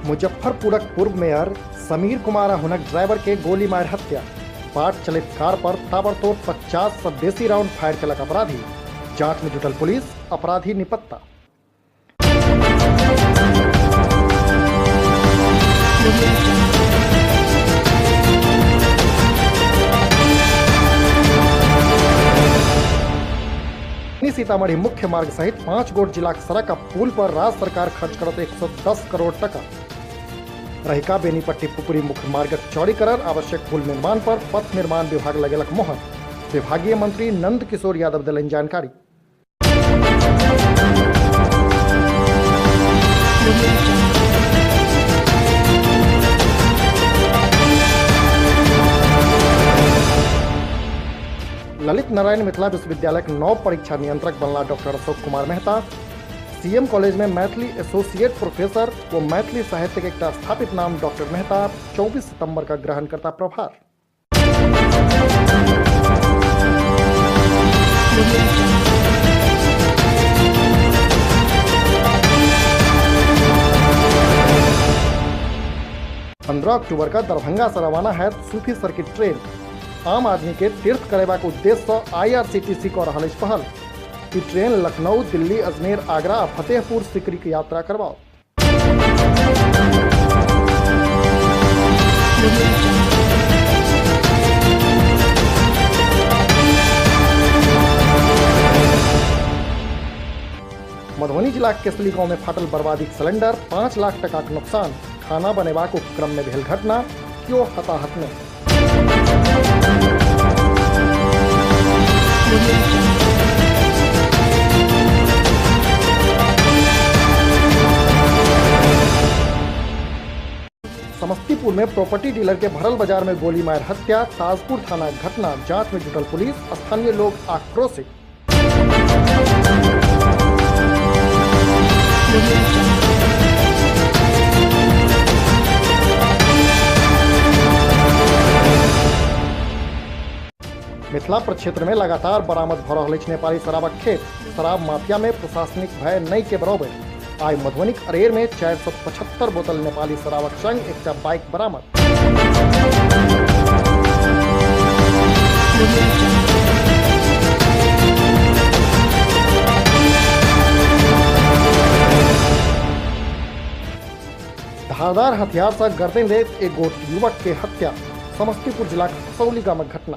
मुजफ्फरपुरक पूर्व मेयर समीर कुमार आ हुनक ड्राइवर के गोली मारि हत्या। बाट चलैत कार पर ताबड़तोड़ 50 सँ बेसी राउंड फायर केलक अपराधी। जांच में जुटल पुलिस, अपराधी निपत्ता। सीतामढ़ी मुख्य मार्ग सहित 5 गोट जिलाक सड़क आ पुल पर राज्य सरकार खर्च करत 110 करोड़ टका। रहिका बेनीपट्टी पुपरी मुख्य मार्गक चौड़ीकरण, आवश्यक पुल निर्माण पर पथ निर्माण विभाग लगेलक मोहर। विभागीय मंत्री नंद किशोर यादव देलनि जानकारी। ललित नारायण मिथिला विश्वविद्यालय के नव परीक्षा नियंत्रक बनला doctor Ashok Kumar Mehta. CM college में मैथिली एसोसिएट प्रोफेसर व मैथिली साहित्य के एकटा स्थापित नाम डॉक्टर मेहता 24 सितंबर का ग्रहण करता प्रभार। 15 अक्टूबर का दरभंगा से रवाना है सूफी सर्किट ट्रेन। आम आदमी के तीर्थ करेबाक उद्देश्य से आईआरसीटीसी कऽ रहल अछि पहल। ई ट्रेन लखनऊ, दिल्ली, अजमेर, आगरा आ फतेहपुर सिकरी के यात्रा करवाओ। मधुबनी जिला के केसली गांव में फाटल बर्बादी सिलेंडर, 5 लाख टका के नुकसान। खाना बनेबाक उपक्रम में भेल घटना, क्यों हताहत नहीं। समस्तीपुर में प्रॉपर्टी डीलर के भरल बाजार में गोली मार हत्या, ताजपुर थाना घटना, जांच में जुटल पुलिस, स्थानीय लोग आक्रोशित। मिथिला प्रक्षेत्र में लगातार बरामद भ रहल अछि नेपाली शराबक खेप। शराब माफिया में प्रशासनिक भय नहीं के बराबर। आइ मधुबनीक अरेर में 475 बोतल नेपाली शराबक संग एकटा बाइक बरामद। धारदार हथियार से गर्दन रेत एक गोट युवक के हत्या, समस्तीपुर जिला के कसौली गामक घटना।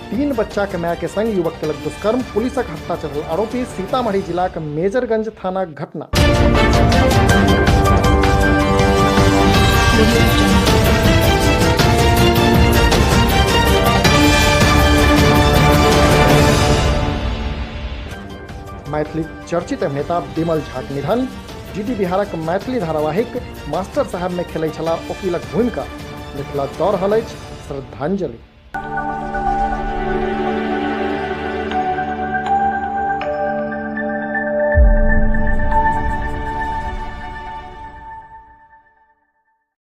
तीन बच्चा के माय के संग युवक केलक दुष्कर्म, पुलिसक हत्या चढ़ल आरोपी, सीतामढ़ी जिला के मेजरगंज थाना घटना। मैथिली चर्चित अभिनेता विमल झा के निधन। जीटी बिहारक मैथिली धारावाहिक मास्टर साहब में खेलै छलाह वकीलक भूमिका। मिथिला दऽ रहल अछि श्रद्धांजलि।